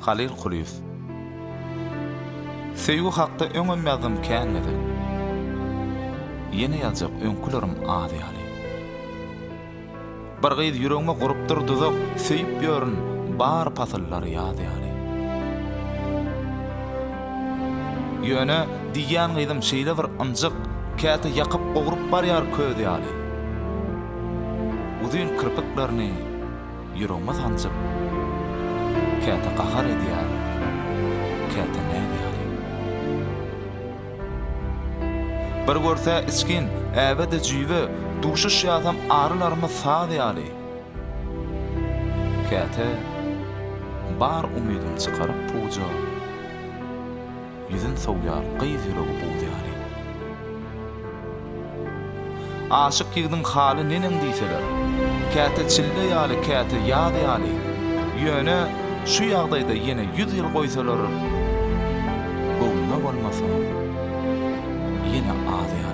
Halyl Kulyýew. Söýgi hakda öňem ýazdym kän gezek. Ýene ýazjak öňkülerim az ýaly. Bir gyz ýüregime gurupdyr duzak, Söýüp ýörün bar pasyllar ýaz ýaly. Ýöne diýýän gyzym şeýle bir ynjyk, Käte ýakyp gowrup barýar köz ýaly. Uzyn kirpiklerini ýüregime sanjyp, Käte gahar edýär, käte näz ýaly. Bir görse içgin, äbe-de jüýbe, Duşuşýasam arylarymyz saz ýaly. Käte bar umydym çykaryp puja, Ýüzün sowýar gyz ýüregi buz ýaly. Aşyk ýigdiň haly neneň diýseler, Käte çille ýaly, käte ýaz ýaly, Ýöne şu ýagdaýda ýene ýüz ýyl goýsalar, Göwnüme bolmasa, ýene az ýaly.